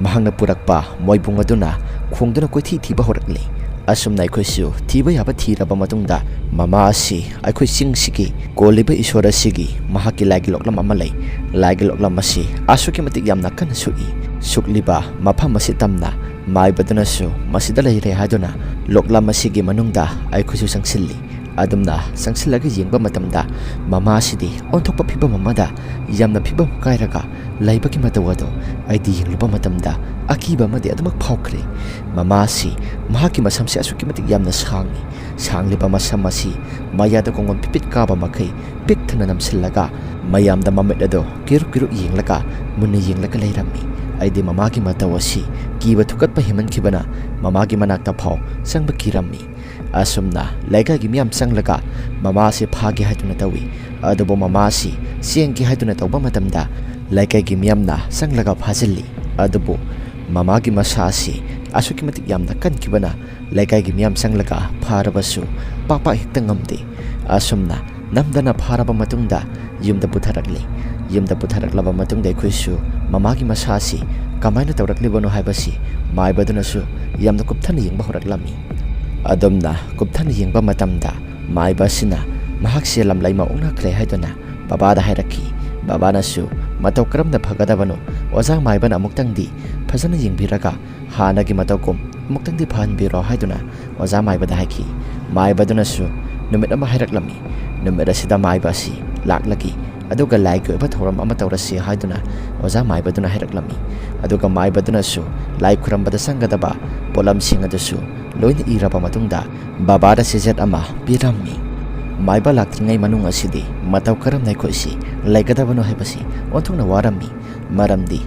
ꯃꯍꯥꯛꯅ ꯄꯨꯔꯛꯄ ꯃꯣꯏꯕꯨꯡ ꯑꯗꯨꯅ ꯈꯣꯡꯗꯨꯅ ꯀꯣꯏꯊꯤ ꯊꯤꯕ ꯍꯧꯔꯛꯂꯤ꯫ ꯑꯁꯨꯝꯅ ꯑꯩꯈꯣꯏꯁꯨ ꯊꯤꯕ ꯌꯥꯕ ꯊꯤꯔꯕ ꯃꯇꯨꯡꯗ ꯃꯃꯥ ꯑꯁꯤ ꯑꯩꯈꯣꯏ ꯆꯤꯡꯁꯤꯒꯤ ꯀꯣꯜꯂꯤꯕ ꯏꯁꯣꯔ ꯑꯁꯤꯒꯤ ꯃꯍꯥꯛꯀꯤ ꯂꯥꯏꯒꯤ ꯂꯣꯛꯂꯝ ꯑꯃ ꯂꯩ꯫ ꯂꯥꯏꯒꯤ ꯂꯣꯛꯂꯝ ꯑꯁꯤ ꯑꯁꯨꯛꯀꯤ ꯃꯇꯤꯛ ꯌꯥꯝꯅ ꯀꯟꯅ ꯁꯨꯛꯏ꯫ ꯁꯨꯛꯂꯤꯕ ꯃꯐꯝ ꯑꯁꯤ ꯇꯝꯅ ꯃꯥꯏꯕꯗꯨꯅꯁꯨ ꯃꯁꯤꯗ ꯂꯩꯔꯦ ꯍꯥꯏꯗꯨꯅ ꯂꯣꯛꯂꯝ ꯑꯁꯤꯒꯤ ꯃꯅꯨꯡꯗ ꯑꯩꯈꯣꯏꯁꯨ ꯆꯪꯁꯤꯜꯂꯤ꯫ ꯑꯗꯨꯝꯅ ꯆꯪꯁꯤꯜꯂꯒ ꯌꯦꯡꯕ ꯃꯇꯝꯗ ꯃꯃꯥꯁꯤꯗꯤ ꯑꯣꯟꯊꯣꯛꯄ ꯐꯤꯕꯝ ꯑꯃꯗ ꯌꯥꯝꯅ ꯐꯤꯕꯝ ꯀꯥꯏꯔꯒ ꯂꯩꯕꯒꯤ ꯃꯇꯧ ꯑꯗꯨ ꯑꯩꯗꯤ ꯌꯦꯡꯂꯨꯕ ꯃꯇꯝꯗ ꯑꯀꯤꯕ ꯑꯃꯗꯤ ꯑꯗꯨꯃꯛ ꯐꯥꯎꯈ꯭ꯔꯦ꯫ ꯃꯃꯥꯁꯤ ꯃꯍꯥꯛꯀꯤ ꯃꯁꯝꯁꯦ ꯑꯁꯨꯛꯀꯤ ꯃꯇꯤꯛ ꯌꯥꯝꯅ ꯁꯥꯡꯏ꯫ ꯁꯥꯡꯂꯤꯕ ꯃꯁꯝ ꯑꯁꯤ ꯃꯌꯥꯗ ꯀꯣꯡꯒꯣꯟ ꯐꯤꯐꯤꯠ ꯀꯥꯕ ꯃꯈꯩ ꯄꯤꯛ ꯊꯟꯅ ꯅꯝꯁꯤꯜꯂꯒ ꯃꯌꯥꯝꯗ ꯃꯃꯤꯠ ꯑꯗꯨ ꯀꯤꯔꯨꯛ ꯀꯤꯔꯨꯛ ꯌꯦꯡꯂꯒ ꯃꯨꯟꯅ ꯌꯦꯡꯂꯒ ꯂꯩꯔꯝꯃꯤ꯫ ꯑꯩꯗꯤ ꯃꯃꯥꯒꯤ ꯃꯇꯧ ꯑꯁꯤ ꯀꯤꯕ ꯊꯨꯀꯠꯄ ꯍꯦꯟꯃꯟꯈꯤꯕꯅ ꯃꯃꯥꯒꯤ ꯃꯅꯥꯛꯇ ꯐꯥꯎ ꯆꯪꯕ ꯀꯤꯔꯝꯃꯤ꯫ ꯑꯁꯨꯝꯅ ꯂꯩꯀꯥꯏꯒꯤ ꯃꯤꯌꯥꯝ ꯆꯪꯂꯒ ꯃꯃꯥ ꯑꯁꯤ ꯐꯥꯒꯦ ꯍꯥꯏꯗꯨꯅ ꯇꯧꯏ꯫ ꯑꯗꯨꯕꯨ ꯃꯃꯥ ꯑꯁꯤ ꯆꯦꯟꯒꯦ ꯍꯥꯏꯗꯨꯅ ꯇꯧꯕ ꯃꯇꯝꯗ ꯂꯩꯀꯥꯏꯒꯤ ꯃꯤꯌꯥꯝꯅ ꯆꯪꯂꯒ ꯐꯥꯖꯤꯜꯂꯤ꯫ ꯑꯗꯨꯕꯨ ꯃꯃꯥꯒꯤ ꯃꯁꯥ ꯑꯁꯤ ꯑꯁꯨꯛꯀꯤ ꯃꯇꯤꯛ ꯌꯥꯝꯅ ꯀꯟꯈꯤꯕꯅ ꯂꯩꯀꯥꯏꯒꯤ ꯃꯤꯌꯥꯝ ꯆꯪꯂꯒ ꯐꯥꯔꯕꯁꯨ ꯄꯥꯛ ꯄꯥꯛ ꯍꯦꯛꯇ ꯉꯝꯗꯦ꯫ ꯑꯁꯨꯝꯅ ꯅꯝꯗꯅ ꯐꯥꯔꯕ ꯃꯇꯨꯡꯗ ꯌꯨꯝꯗ ꯄꯨꯊꯔꯛꯂꯤ꯫ ꯌꯨꯝꯗ ꯄꯨꯊꯔꯛꯂꯕ ꯃꯇꯨꯡꯗ ꯑꯩꯈꯣꯏꯁꯨ ꯃꯃꯥꯒꯤ ꯃꯁꯥ ꯑꯁꯤ ꯀꯃꯥꯏꯅ ꯇꯧꯔꯛꯂꯤꯕꯅꯣ ꯍꯥꯏꯕꯁꯤ ꯃꯥꯏꯕꯗꯨꯅꯁꯨ ꯌꯥꯝꯅ ꯀꯨꯞꯊꯅ ꯌꯦꯡꯕ ꯍꯧꯔꯛꯂꯝꯃꯤ꯫ ꯑꯗꯨꯝꯅ ꯀꯨꯞꯊꯅ ꯌꯦꯡꯕ ꯃꯇꯝꯗ ꯃꯥꯏꯕ ꯑꯁꯤꯅ ꯃꯍꯥꯛꯁꯦ ꯂꯝꯂꯩꯃ ꯑꯣꯛꯅꯈ꯭ꯔꯦ ꯍꯥꯏꯗꯨꯅ ꯕꯕꯥꯗ ꯍꯥꯏꯔꯛꯈꯤ꯫ ꯕꯕꯥꯅꯁꯨ ꯃꯇꯧ ꯀꯔꯝꯅ ꯐꯒꯗꯕꯅꯣ ꯑꯣꯖꯥ ꯃꯥꯏꯕꯅ ꯑꯃꯨꯛꯇꯪꯗꯤ ꯐꯖꯅ ꯌꯦꯡꯕꯤꯔꯒ ꯍꯥꯟꯅꯒꯤ ꯃꯇꯧꯒꯨꯝ ꯑꯃꯨꯛꯇꯪꯗꯤ ꯐꯍꯟꯕꯤꯔꯣ ꯍꯥꯏꯗꯨꯅ ꯑꯣꯖꯥ ꯃꯥꯏꯕꯗ ꯍꯥꯏꯈꯤ꯫ ꯃꯥꯏꯕꯗꯨꯅꯁꯨ ꯅꯨꯃꯤꯠ ꯑꯃ ꯍꯥꯏꯔꯛꯂꯝꯃꯤ꯫ ꯅꯨꯃꯤꯠ ꯑꯁꯤꯗ ꯃꯥꯏꯕ ꯑꯁꯤ ꯂꯥꯛꯂꯒ ꯑꯗꯨꯒ ꯂꯥꯏꯒꯤ ꯑꯣꯏꯕ ꯊꯧꯔꯝ ꯑꯃ ꯇꯧꯔꯁꯤ ꯍꯥꯏꯗꯨꯅ ꯑꯣꯖꯥ ꯃꯥꯏꯕꯗꯨꯅ ꯍꯥꯏꯔꯛꯂꯝꯃꯤ꯫ ꯑꯗꯨꯒ ꯃꯥꯏꯕꯗꯨꯅꯁꯨ ꯂꯥꯏ ꯈꯨꯔꯝꯕꯗ ꯆꯪꯒꯗꯕ ꯄꯣꯠꯂꯝꯁꯤꯡ ꯑꯗꯨꯁꯨ ꯂꯣꯏꯅ ꯏꯔꯕ ꯃꯇꯨꯡꯗ ꯕꯕꯥꯗ ꯆꯦꯖꯦꯠ ꯑꯃ ꯄꯤꯔꯝꯃꯤ꯫ ꯃꯥꯏꯕ ꯂꯥꯛꯇ꯭ꯔꯤꯉꯩ ꯃꯅꯨꯡ ꯑꯁꯤꯗꯤ ꯃꯇꯧ ꯀꯔꯝꯅ ꯑꯩꯈꯣꯏꯁꯤ ꯂꯩꯒꯗꯕꯅꯣ ꯍꯥꯏꯕꯁꯤ ꯑꯣꯟꯊꯣꯛꯅ ꯋꯥꯔꯝꯃꯤ꯫ ꯃꯔꯝꯗꯤ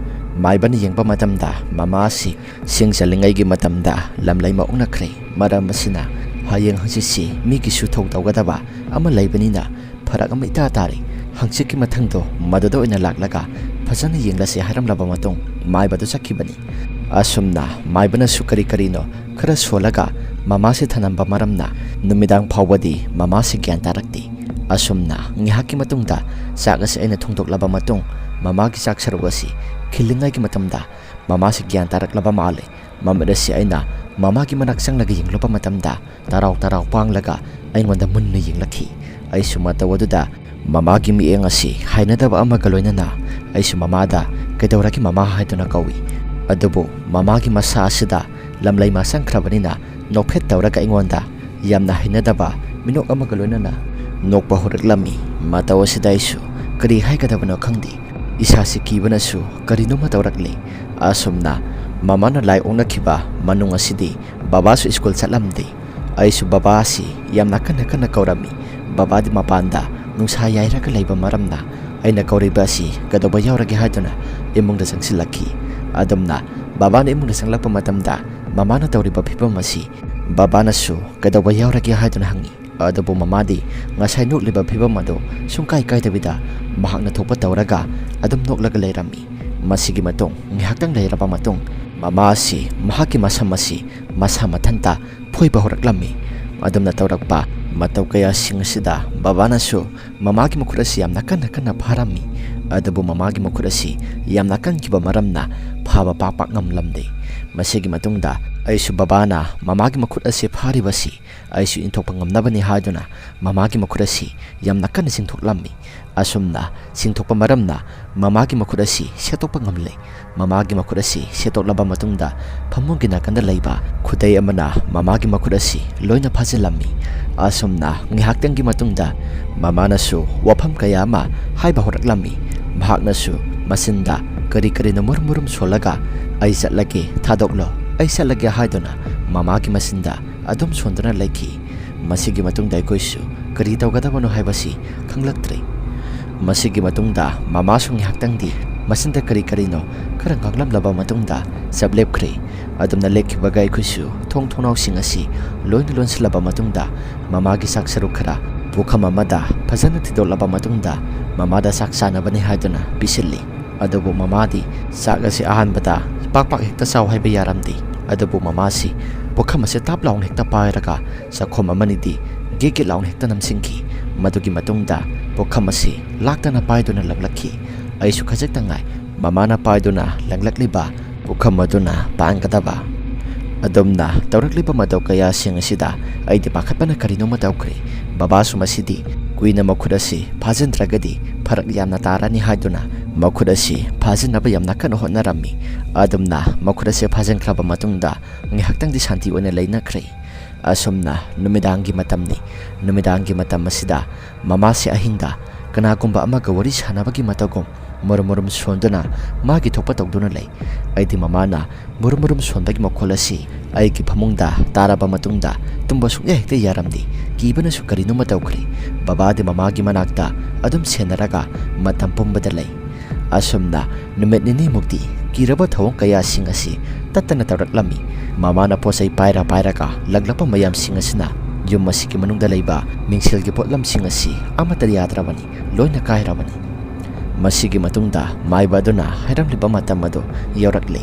ꯃꯥꯏꯕꯅ ꯌꯦꯡꯕ ꯃꯇꯝꯗ ꯃꯃꯥ ꯑꯁꯤ ꯁꯤꯡ ꯆꯜꯂꯤꯉꯩꯒꯤ ꯃꯇꯝꯗ ꯂꯝꯂꯩꯃ ꯑꯣꯛꯅꯈ꯭ꯔꯦ꯫ ꯃꯔꯝ ꯑꯁꯤꯅ ꯍꯌꯦꯡ ꯍꯪꯆꯤꯠꯁꯤ ꯃꯤꯒꯤꯁꯨ ꯊꯧ ꯇꯧꯒꯗꯕ ꯑꯃ ꯂꯩꯕꯅꯤꯅ ꯐꯔꯛ ꯑꯃ ꯏꯇꯥ ꯇꯥꯔꯦ꯫ ꯍꯪꯆꯤꯠꯀꯤ ꯃꯊꯪꯗꯣ ꯃꯗꯨꯗ ꯑꯣꯏꯅ ꯂꯥꯛꯂꯒ ꯐꯖꯅ ꯌꯦꯡꯂꯁꯦ ꯍꯥꯏꯔꯝꯂꯕ ꯃꯇꯨꯡ ꯃꯥꯏꯕꯗꯨ ꯆꯠꯈꯤꯕꯅꯤ꯫ ꯑꯁꯨꯝꯅ ꯃꯥꯏꯕꯅꯁꯨ ꯀꯔꯤ ꯀꯔꯤꯅꯣ ꯈꯔ ꯁꯣꯜꯂꯒ ꯃꯃꯥꯁꯦ ꯊꯅꯝꯕ ꯃꯔꯝꯅ ꯅꯨꯃꯤꯗꯥꯡ ꯐꯥꯎꯕꯗꯤ ꯃꯃꯥꯁꯦ ꯒ꯭ꯌꯥꯟ ꯇꯥꯔꯛꯇꯦ꯫ ꯑꯁꯨꯝꯅ ꯉꯥꯏꯍꯥꯛꯀꯤ ꯃꯇꯨꯡꯗ ꯆꯥꯛ ꯑꯁꯤ ꯑꯩꯅ ꯊꯣꯡꯗꯣꯛꯂꯕ ꯃꯇꯨꯡ ꯃꯃꯥꯒꯤ ꯆꯥꯛ ꯁꯔꯨꯛ ꯑꯁꯤ ꯈꯤꯜꯂꯤꯉꯩꯒꯤ ꯃꯇꯝꯗ ꯃꯃꯥꯁꯤ ꯒ꯭ꯌꯥꯟ ꯇꯥꯔꯛꯂꯕ ꯃꯥꯜꯂꯦ꯫ ꯃꯃꯤꯠ ꯑꯁꯤ ꯑꯩꯅ ꯃꯃꯥꯒꯤ ꯃꯅꯥꯛ ꯆꯪꯂꯒ ꯌꯦꯡꯂꯨꯕ ꯃꯇꯝꯗ ꯇꯔꯥꯎ ꯇꯔꯥꯎ ꯄꯥꯡꯂꯒ ꯑꯩꯉꯣꯟꯗ ꯃꯨꯟꯅ ꯌꯦꯡꯂꯛꯈꯤ꯫ ꯑꯩꯁꯨ ꯃꯇꯧ ꯑꯗꯨꯗ ꯃꯃꯥꯒꯤ ꯃꯤꯠꯌꯦꯡ ꯑꯁꯤ ꯍꯩꯅꯗꯕ ꯑꯃꯒ ꯂꯣꯏꯅꯅ ꯑꯩꯁꯨ ꯃꯃꯥꯗ "ꯀꯩꯗꯧꯔꯒꯦ ꯃꯃꯥ?" ꯍꯥꯏꯗꯨꯅ ꯀꯧꯏ꯫ ꯑꯗꯨꯕꯨ ꯃꯃꯥꯒꯤ ꯃꯁꯥ ꯑꯁꯤꯗ ꯂꯝꯂꯩꯃ ꯆꯪꯈ꯭ꯔꯕꯅꯤꯅ ꯅꯣꯛꯐꯦꯠ ꯇꯧꯔꯒ ꯑꯩꯉꯣꯟꯗ ꯌꯥꯝꯅ ꯍꯩꯅꯗꯕ ꯃꯤꯅꯣꯛ ꯑꯃꯒ ꯂꯣꯏꯅꯅ ꯅꯣꯛꯄ ꯍꯧꯔꯛꯂꯝꯃꯤ꯫ ꯃꯇꯧ ꯑꯁꯤꯗ ꯑꯩꯁꯨ ꯀꯔꯤ ꯍꯥꯏꯒꯗꯕꯅꯣ ꯈꯪꯗꯦ꯫ ꯏꯁꯥꯁꯤ ꯀꯤꯕꯅꯁꯨ ꯀꯔꯤꯅꯣꯃ ꯇꯧꯔꯛꯂꯦ꯫ ꯑꯁꯨꯝꯅ ꯃꯃꯥꯅ ꯂꯥꯏ ꯑꯣꯛꯅꯈꯤꯕ ꯃꯅꯨꯡ ꯑꯁꯤꯗꯤ ꯕꯕꯥꯁꯨ ꯁ꯭ꯀꯨꯜ ꯆꯠꯂꯝꯗꯦ꯫ ꯑꯩꯁꯨ ꯕꯕꯥ ꯑꯁꯤ ꯌꯥꯝꯅ ꯀꯟꯅ ꯀꯟꯅ ꯀꯧꯔꯝꯃꯤ꯫ ꯕꯕꯥꯗꯤ ꯃꯄꯥꯟꯗ ꯅꯨꯡꯁꯥ ꯌꯥꯏꯔꯒ ꯂꯩꯕ ꯃꯔꯝꯅ ꯑꯩꯅ ꯀꯧꯔꯤꯕ ꯑꯁꯤ ꯀꯩꯗꯧꯕ ꯌꯥꯎꯔꯒꯦ ꯍꯥꯏꯗꯨꯅ ꯏꯃꯨꯡꯗ ꯆꯪꯁꯤꯜꯂꯛꯈꯤ꯫ ꯑꯗꯨꯝꯅ ꯕꯕꯥꯅ ꯏꯃꯨꯡꯗ ꯆꯪꯂꯛꯄ ꯃꯇꯝꯗ ꯃꯃꯥꯅ ꯇꯧꯔꯤꯕ ꯐꯤꯕꯝ ꯑꯁꯤ ꯕꯕꯥꯅꯁꯨ "ꯀꯩꯗꯧꯕ ꯌꯥꯎꯔꯒꯦ?" ꯍꯥꯏꯗꯨꯅ ꯍꯪꯉꯤ꯫ ꯑꯗꯨꯕꯨ ꯃꯃꯥꯗꯤ ꯉꯁꯥꯏ ꯅꯣꯛꯂꯤꯕ ꯐꯤꯕꯝ ꯑꯗꯨ ꯁꯨꯡꯀꯥꯏ ꯀꯥꯏꯗꯕꯤꯗ ꯃꯍꯥꯛꯅ ꯊꯣꯛꯄ ꯇꯧꯔꯒ ꯑꯗꯨꯝ ꯅꯣꯛꯂꯒ ꯂꯩꯔꯝꯃꯤ꯫ ꯃꯁꯤꯒꯤ ꯃꯇꯨꯡ ꯉꯥꯏꯍꯥꯛꯇꯪ ꯂꯩꯔꯕ ꯃꯇꯨꯡ ꯃꯃꯥ ꯑꯁꯤ ꯃꯍꯥꯛꯀꯤ ꯃꯁꯝ ꯑꯁꯤ ꯃꯁꯥ ꯃꯊꯟꯇ ꯐꯣꯏꯕ ꯍꯧꯔꯛꯂꯝꯃꯤ꯫ ꯑꯗꯨꯝꯅ ꯇꯧꯔꯛꯄ ꯃꯇꯧ ꯀꯌꯥꯁꯤꯡ ꯑꯁꯤꯗ ꯕꯕꯥꯅꯁꯨ ꯃꯃꯥꯒꯤ ꯃꯈꯨꯠ ꯑꯁꯤ ꯌꯥꯝꯅ ꯀꯟꯅ ꯀꯟꯅ ꯐꯥꯔꯝꯃꯤ꯫ ꯑꯗꯨꯕꯨ ꯃꯃꯥꯒꯤ ꯃꯈꯨꯠ ꯑꯁꯤ ꯌꯥꯝꯅ ꯀꯟꯈꯤꯕ ꯃꯔꯝꯅ ꯐꯥꯕ ꯄꯥꯛ ꯄꯥꯛ ꯉꯝꯂꯝꯗꯦ꯫ ꯃꯁꯤꯒꯤ ꯃꯇꯨꯡꯗ ꯑꯩꯁꯨ ꯕꯕꯥꯅ ꯃꯃꯥꯒꯤ ꯃꯈꯨꯠ ꯑꯁꯤ ꯐꯥꯔꯤꯕꯁꯤ ꯑꯩꯁꯨ ꯏꯟꯊꯣꯛꯄ ꯉꯝꯅꯕꯅꯤ ꯍꯥꯏꯗꯨꯅ ꯃꯃꯥꯒꯤ ꯃꯈꯨꯠ ꯑꯁꯤ ꯌꯥꯝꯅ ꯀꯟꯅ ꯆꯤꯡꯊꯣꯛꯂꯝꯃꯤ꯫ ꯑꯁꯨꯝꯅ ꯆꯤꯡꯊꯣꯛꯄ ꯃꯔꯝꯅ ꯃꯃꯥꯒꯤ ꯃꯈꯨꯠ ꯑꯁꯤ ꯁꯦꯠꯇꯣꯛꯄ ꯉꯝꯂꯦ꯫ ꯃꯃꯥꯒꯤ ꯃꯈꯨꯠ ꯑꯁꯤ ꯁꯦꯠꯇꯣꯛꯂꯕ ꯃꯇꯨꯡꯗ ꯐꯃꯨꯡꯒꯤ ꯅꯥꯀꯟꯗ ꯂꯩꯕ ꯈꯨꯗꯩ ꯑꯃꯅ ꯃꯃꯥꯒꯤ ꯃꯈꯨꯠ ꯑꯁꯤ ꯂꯣꯏꯅ ꯐꯥꯖꯤꯜꯂꯝꯃꯤ꯫ ꯑꯁꯨꯝꯅ ꯉꯥꯏꯍꯥꯛꯇꯪꯒꯤ ꯃꯇꯨꯡꯗ ꯃꯃꯥꯅꯁꯨ ꯋꯥꯐꯝ ꯀꯌꯥ ꯑꯃ ꯍꯥꯏꯕ ꯍꯧꯔꯛꯂꯝꯃꯤ꯫ ꯃꯍꯥꯛꯅꯁꯨ ꯃꯆꯤꯟꯗ ꯀꯔꯤ ꯀꯔꯤꯅꯣ ꯃꯨꯔꯨꯝ ꯃꯨꯔꯨꯝ ꯁꯣꯜꯂꯒ "ꯑꯩ ꯆꯠꯂꯒꯦ, ꯊꯥꯗꯣꯛꯂꯣ, ꯑꯩ ꯆꯠꯂꯒꯦ" ꯍꯥꯏꯗꯨꯅ ꯃꯃꯥꯒꯤ ꯃꯆꯤꯟꯗ ꯑꯗꯨꯝ ꯁꯣꯟꯗꯨꯅ ꯂꯩꯈꯤ꯫ ꯃꯁꯤꯒꯤ ꯃꯇꯨꯡꯗ ꯑꯩꯈꯣꯏꯁꯨ ꯀꯔꯤ ꯇꯧꯒꯗꯕꯅꯣ ꯍꯥꯏꯕꯁꯤ ꯈꯪꯂꯛꯇ꯭ꯔꯦ꯫ ꯃꯁꯤꯒꯤ ꯃꯇꯨꯡꯗ ꯃꯃꯥꯁꯨ ꯉꯥꯏꯍꯥꯛꯇꯪꯗꯤ ꯃꯆꯤꯟꯗ ꯀꯔꯤ ꯀꯔꯤꯅꯣ ꯈꯔ ꯉꯥꯡꯂꯝꯂꯕ ꯃꯇꯨꯡꯗ ꯆꯞ ꯂꯦꯞꯈ꯭ꯔꯦ꯫ ꯑꯗꯨꯝꯅ ꯂꯦꯞꯈꯤꯕꯒ ꯑꯩꯈꯣꯏꯁꯨ ꯊꯣꯡ ꯊꯣꯡꯅꯥꯎꯁꯤꯡ ꯑꯁꯤ ꯂꯣꯏꯅ ꯂꯣꯟꯁꯤꯜꯂꯕ ꯃꯇꯨꯡꯗ ꯃꯃꯥꯒꯤ ꯆꯥꯛ ꯁꯔꯨꯛ ꯈꯔ ꯄꯨꯈꯝ ꯑꯃꯗ ꯐꯖꯅ ꯊꯤꯗꯣꯛꯂꯕ ꯃꯇꯨꯡꯗ ꯃꯃꯥꯗ ꯆꯥꯛ ꯆꯥꯅꯕꯅꯤ ꯍꯥꯏꯗꯨꯅ ꯄꯤꯁꯤꯜꯂꯤ꯫ ꯑꯗꯨꯕꯨ ꯃꯃꯥꯗꯤ ꯆꯥꯛ ꯑꯁꯤ ꯑꯍꯥꯟꯕꯗ ꯄꯥꯛ ꯄꯥꯛ ꯍꯦꯛꯇ ꯆꯥꯎ ꯍꯥꯏꯕ ꯌꯥꯔꯝꯗꯦ꯫ ꯑꯗꯨꯕꯨ ꯃꯃꯥꯁꯤ ꯄꯨꯈꯝ ꯑꯁꯤ ꯇꯥꯞ ꯂꯥꯎꯅ ꯍꯦꯛꯇ ꯄꯥꯏꯔꯒ ꯆꯥꯛꯈꯣꯝ ꯑꯃꯅꯤꯗꯤ ꯒꯤꯠ ꯒꯤꯠ ꯂꯥꯎꯅ ꯍꯦꯛꯇ ꯅꯝꯁꯤꯟꯈꯤ꯫ ꯃꯗꯨꯒꯤ ꯃꯇꯨꯡꯗ ꯄꯨꯈꯝ ꯑꯁꯤ ꯂꯥꯛꯇꯅ ꯄꯥꯏꯗꯨꯅ ꯂꯪꯂꯛꯈꯤ꯫ ꯑꯩꯁꯨ ꯈꯖꯤꯛꯇ ꯉꯥꯏ ꯃꯃꯥꯅ ꯄꯥꯏꯗꯨꯅ ꯂꯪꯂꯛꯂꯤꯕ ꯄꯨꯈꯝ ꯑꯗꯨꯅ ꯄꯥꯟꯒꯗꯕ꯫ ꯑꯗꯨꯝꯅ ꯇꯧꯔꯛꯂꯤꯕ ꯃꯇꯧ ꯀꯌꯥꯁꯤꯡ ꯑꯁꯤꯗ ꯑꯩꯗꯤ ꯄꯥꯈꯠꯄꯅ ꯀꯔꯤꯅꯣꯃ ꯇꯧꯈ꯭ꯔꯦ꯫ ꯕꯕꯥꯁꯨ ꯃꯁꯤꯗꯤ ꯀꯨꯏꯅ ꯃꯈꯨꯠ ꯑꯁꯤ ꯐꯥꯖꯤꯟꯗ꯭ꯔꯒꯗꯤ ꯐꯔꯛ ꯌꯥꯝꯅ ꯇꯥꯔꯅꯤ ꯍꯥꯏꯗꯨꯅ ꯃꯈꯨꯠ ꯑꯁꯤ ꯐꯥꯖꯤꯟꯅꯕ ꯌꯥꯝꯅ ꯀꯟꯅ ꯍꯣꯠꯅꯔꯝꯃꯤ꯫ ꯑꯗꯨꯝꯅ ꯃꯈꯨꯠ ꯑꯁꯤ ꯐꯥꯖꯤꯟꯈ꯭ꯔꯕ ꯃꯇꯨꯡꯗ ꯉꯥꯏꯍꯥꯛꯇꯪꯗꯤ ꯁꯥꯟꯇꯤ ꯑꯣꯏꯅ ꯂꯩꯅꯈ꯭ꯔꯦ꯫ ꯑꯁꯨꯝꯅ ꯅꯨꯃꯤꯗꯥꯡꯒꯤ ꯃꯇꯝꯅꯤ꯫ ꯅꯨꯃꯤꯗꯥꯡꯒꯤ ꯃꯇꯝ ꯑꯁꯤꯗ ꯃꯃꯥꯁꯦ ꯑꯍꯤꯡꯗ ꯀꯅꯥꯒꯨꯝꯕ ꯑꯃꯒ ꯋꯥꯔꯤ ꯁꯥꯟꯅꯕꯒꯤ ꯃꯇꯧꯒꯨꯝ ꯃꯨꯔꯨꯝ ꯃꯨꯔꯨꯝ ꯁꯣꯟꯗꯨꯅ ꯃꯥꯒꯤ ꯊꯣꯛꯄ ꯇꯧꯗꯨꯅ ꯂꯩ꯫ ꯑꯩꯗꯤ ꯃꯃꯥꯅ ꯃꯨꯔꯨꯝ ꯃꯨꯔꯨꯝ ꯁꯣꯟꯕꯒꯤ ꯃꯈꯣꯜ ꯑꯁꯤ ꯑꯩꯒꯤ ꯐꯃꯨꯡꯗ ꯇꯥꯔꯕ ꯃꯇꯨꯡꯗ ꯇꯨꯝꯕ ꯁꯨꯡꯌꯥ ꯍꯦꯛꯇ ꯌꯥꯔꯝꯗꯦ꯫ ꯀꯤꯕꯅꯁꯨ ꯀꯔꯤꯅꯣꯃ ꯇꯧꯈ꯭ꯔꯦ꯫ ꯕꯕꯥꯗꯤ ꯃꯃꯥꯒꯤ ꯃꯅꯥꯛꯇ ꯑꯗꯨꯝ ꯁꯦꯟꯅꯔꯒ ꯃꯇꯝ ꯄꯨꯝꯕꯗ ꯂꯩ꯫ ꯑꯁꯨꯝꯅ ꯅꯨꯃꯤꯠ ꯅꯤꯅꯤꯃꯨꯛꯇꯤ ꯀꯤꯔꯕ ꯊꯧꯑꯣꯡ ꯀꯌꯥꯁꯤꯡ ꯑꯁꯤ ꯇꯠꯇꯅ ꯇꯧꯔꯛꯂꯝꯃꯤ꯫ ꯃꯃꯥꯅ ꯄꯣꯠ ꯆꯩ ꯄꯥꯏꯔ ꯄꯥꯏꯔꯒ ꯂꯪꯂꯛꯄ ꯃꯌꯥꯝꯁꯤꯡ ꯑꯁꯤꯅ ꯌꯨꯝ ꯑꯁꯤꯒꯤ ꯃꯅꯨꯡꯗ ꯂꯩꯕ ꯃꯤꯡꯁꯦꯜꯒꯤ ꯄꯣꯠꯂꯝꯁꯤꯡ ꯑꯁꯤ ꯑꯃꯠꯇ ꯌꯥꯗ꯭ꯔꯕꯅꯤ, ꯂꯣꯏꯅ ꯀꯥꯏꯔꯕꯅꯤ꯫ ꯃꯁꯤꯒꯤ ꯃꯇꯨꯡꯗ ꯃꯥꯏꯕ ꯑꯗꯨꯅ ꯍꯥꯏꯔꯝꯂꯤꯕ ꯃꯇꯝ ꯑꯗꯨ ꯌꯧꯔꯛꯂꯦ꯫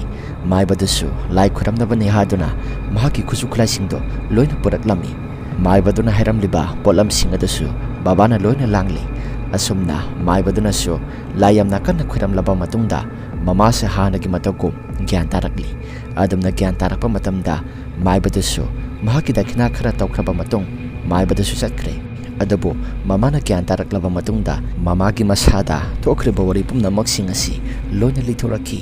ꯃꯥꯏꯕꯗꯨꯁꯨ ꯂꯥꯏ ꯈꯨꯔꯝꯅꯕꯅꯤ ꯍꯥꯏꯗꯨꯅ ꯃꯍꯥꯛꯀꯤ ꯈꯨꯠꯁꯨ ꯈꯨꯠꯂꯥꯏꯁꯤꯡꯗꯨ ꯂꯣꯏꯅ ꯄꯨꯔꯛꯂꯝꯃꯤ꯫ ꯃꯥꯏꯕꯗꯨꯅ ꯍꯥꯏꯔꯝꯂꯤꯕ ꯄꯣꯠꯂꯝꯁꯤꯡ ꯑꯗꯨꯁꯨ ꯕꯕꯥꯅ ꯂꯣꯏꯅ ꯂꯥꯡꯂꯤ꯫ ꯑꯁꯨꯝꯅ ꯃꯥꯏꯕꯗꯨꯅꯁꯨ ꯂꯥꯏ ꯌꯥꯝꯅ ꯀꯟꯅ ꯈꯨꯔꯝꯂꯕ ꯃꯇꯨꯡꯗ ꯃꯃꯥꯁꯦ ꯍꯥꯟꯅꯒꯤ ꯃꯇꯧꯒꯨꯝ ꯒ꯭ꯌꯥꯟ ꯇꯥꯔꯛꯂꯤ꯫ ꯑꯗꯨꯝꯅ ꯒ꯭ꯌꯥꯟ ꯇꯥꯔꯛꯄ ꯃꯇꯝꯗ ꯃꯥꯏꯕꯗꯨꯁꯨ ꯃꯍꯥꯛꯀꯤ ꯗꯈꯤꯅꯥ ꯈꯔ ꯇꯧꯈ꯭ꯔꯕ ꯃꯇꯨꯡ ꯃꯥꯏꯕꯗꯨꯁꯨ ꯆꯠꯈ꯭ꯔꯦ꯫ ꯑꯗꯨꯕꯨ ꯃꯃꯥꯅ ꯒ꯭ꯌꯥꯟ ꯇꯥꯔꯛꯂꯕ ꯃꯇꯨꯡꯗ ꯃꯃꯥꯒꯤ ꯃꯁꯥꯗ ꯊꯣꯛꯈ꯭ꯔꯤꯕ ꯋꯥꯔꯤ ꯄꯨꯝꯅꯃꯛꯁꯤꯡ ꯑꯁꯤ ꯂꯣꯏꯅ ꯂꯤꯊꯣꯔꯛꯈꯤ꯫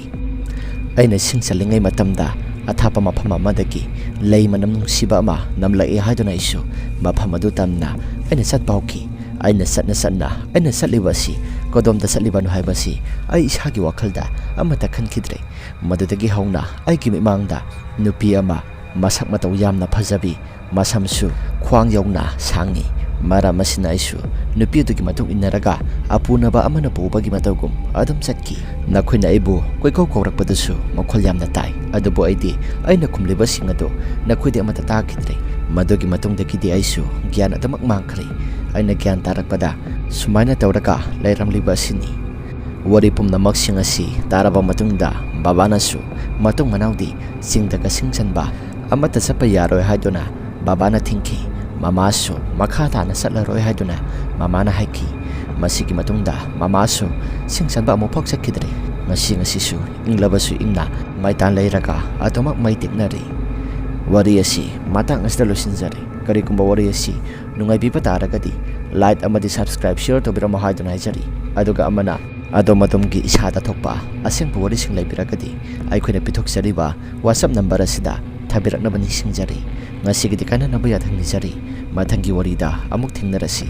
ꯑꯩꯅ ꯏꯁꯤꯡ ꯆꯜꯂꯤꯉꯩ ꯃꯇꯝꯗ ꯑꯊꯥꯞꯄ ꯃꯐꯝ ꯑꯃꯗꯒꯤ ꯂꯩ ꯃꯅꯝ ꯅꯨꯡꯁꯤꯕ ꯑꯃ ꯅꯝꯂꯛꯏ ꯍꯥꯏꯗꯨꯅ ꯑꯩꯁꯨ ꯃꯐꯝ ꯑꯗꯨ ꯇꯝꯅ ꯑꯩꯅ ꯆꯠꯄ ꯍꯧꯈꯤ꯫ ꯑꯩꯅ ꯆꯠꯅ ꯆꯠꯅ ꯑꯩꯅ ꯆꯠꯂꯤꯕ ꯑꯁꯤ ꯀꯗꯣꯝꯗ ꯆꯠꯂꯤꯕꯅꯣ ꯍꯥꯏꯕꯁꯤ ꯑꯩ ꯏꯁꯥꯒꯤ ꯋꯥꯈꯜꯗ ꯑꯃꯠꯇ ꯈꯟꯈꯤꯗ꯭ꯔꯦ꯫ ꯃꯗꯨꯗꯒꯤ ꯍꯧꯅ ꯑꯩꯒꯤ ꯃꯤꯠꯃꯥꯡꯗ ꯅꯨꯄꯤ ꯑꯃ ꯃꯁꯛ ꯃꯇꯧ ꯌꯥꯝꯅ ꯐꯖꯕꯤ, ꯃꯁꯝꯁꯨ ꯈ꯭ꯋꯥꯡ ꯌꯧꯅ ꯁꯥꯡꯉꯤ, ꯃꯔꯝ ꯑꯁꯤꯅ ꯑꯩꯁꯨ ꯅꯨꯄꯤ ꯑꯗꯨꯒꯤ ꯃꯇꯨꯡ ꯏꯟꯅꯔꯒ ꯑꯄꯨꯅꯕ ꯑꯃꯅ ꯄꯨꯕꯒꯤ ꯃꯇꯧꯒꯨꯝ ꯑꯗꯨꯝ ꯆꯠꯈꯤ꯫ ꯅꯈꯣꯏꯅ ꯑꯩꯕꯨ ꯀꯣꯏꯀꯧ ꯀꯧꯔꯛꯄꯗꯁꯨ ꯃꯈꯣꯜ ꯌꯥꯝꯅ ꯇꯥꯏ, ꯑꯗꯨꯕꯨ ꯑꯩꯗꯤ ꯑꯩꯅ ꯈꯨꯝꯂꯤꯕꯁꯤꯡ ꯑꯗꯨ ꯅꯈꯣꯏꯗꯤ ꯑꯃꯠꯇ ꯇꯥꯈꯤꯗ꯭ꯔꯦ꯫ ꯃꯗꯨꯒꯤ ꯃꯇꯨꯡꯗꯒꯤꯗꯤ ꯑꯩꯁꯨ ꯒ꯭ꯌꯥꯟ ꯑꯗꯨꯃꯛ ꯃꯥꯡꯈ꯭ꯔꯦ꯫ ꯑꯩꯅ ꯒ꯭ꯌꯥꯟ ꯇꯥꯔꯛꯄꯗ ꯁꯨꯃꯥꯏꯅ ꯇꯧꯔꯒ ꯂꯩꯔꯝꯂꯤꯕ ꯑꯁꯤꯅꯤ꯫ ꯋꯥꯔꯤ ꯄꯨꯝꯅꯃꯛꯁꯤꯡ ꯑꯁꯤ ꯇꯥꯔꯕ ꯃꯇꯨꯡꯗ ꯕꯕꯥꯅꯁꯨ ꯃꯇꯨꯡ ꯃꯅꯥꯎꯗꯤ ꯆꯤꯡꯗꯒ ꯁꯤꯡ ꯆꯟꯕ ꯑꯃꯠꯇ ꯆꯠꯄ ꯌꯥꯔꯣꯏ ꯍꯥꯏꯗꯨꯅ ꯕꯕꯥꯅ ꯊꯤꯡꯈꯤ꯫ ꯃꯃꯥꯁꯨ ꯃꯈꯥ ꯇꯥꯅ ꯆꯠꯂꯔꯣꯏ ꯍꯥꯏꯗꯨꯅ ꯃꯃꯥꯅ ꯍꯥꯏꯈꯤ꯫ ꯃꯁꯤꯒꯤ ꯃꯇꯨꯡꯗ ꯃꯃꯥꯁꯨ ꯁꯤꯡ ꯆꯟꯕ ꯑꯃꯨꯛꯐꯥꯎ ꯆꯠꯈꯤꯗ꯭ꯔꯦ꯫ ꯉꯁꯤ ꯉꯁꯤꯁꯨ ꯏꯪꯂꯕꯁꯨ ꯏꯪꯅ ꯃꯩꯇꯥꯟ ꯂꯩꯔꯒ ꯑꯗꯨꯃꯛ ꯃꯩ ꯇꯤꯛꯅꯔꯤ꯫ ꯋꯥꯔꯤ ꯑꯁꯤ ꯃꯇꯥꯡ ꯑꯁꯤꯗ ꯂꯣꯏꯁꯤꯟꯖꯔꯦ꯫ ꯀꯔꯤꯒꯨꯝꯕ ꯋꯥꯔꯤ ꯑꯁꯤ ꯅꯨꯡꯉꯥꯏꯕꯤꯕ ꯇꯥꯔꯒꯗꯤ like ꯑꯃꯗꯤ subscribe, share ꯇꯧꯕꯤꯔꯝꯃꯣ ꯍꯥꯏꯗꯨꯅ ꯍꯥꯏꯖꯔꯤ꯫ ꯑꯗꯨꯒ ꯑꯃꯅ ꯑꯗꯣꯝ ꯑꯗꯣꯝꯒꯤ ꯏꯁꯥꯗ ꯊꯣꯛꯄ ꯑꯁꯦꯡꯕ ꯋꯥꯔꯤꯁꯤꯡ ꯂꯩꯕꯤꯔꯒꯗꯤ ꯑꯩꯈꯣꯏꯅ ꯄꯤꯊꯣꯛꯆꯔꯤꯕ WhatsApp number ꯑꯁꯤꯗ ꯊꯥꯕꯤꯔꯛꯅꯕ ꯅꯤꯡꯁꯤꯡꯖꯔꯤ꯫ ꯉꯁꯤꯒꯤꯗꯤ ꯀꯥꯏꯅꯅꯕ ꯌꯥꯊꯪ ꯅꯤꯖꯔꯤ꯫ ꯃꯊꯪꯒꯤ ꯋꯥꯔꯤꯗ ꯑꯃꯨꯛ ꯊꯦꯡꯅꯔꯁꯤ꯫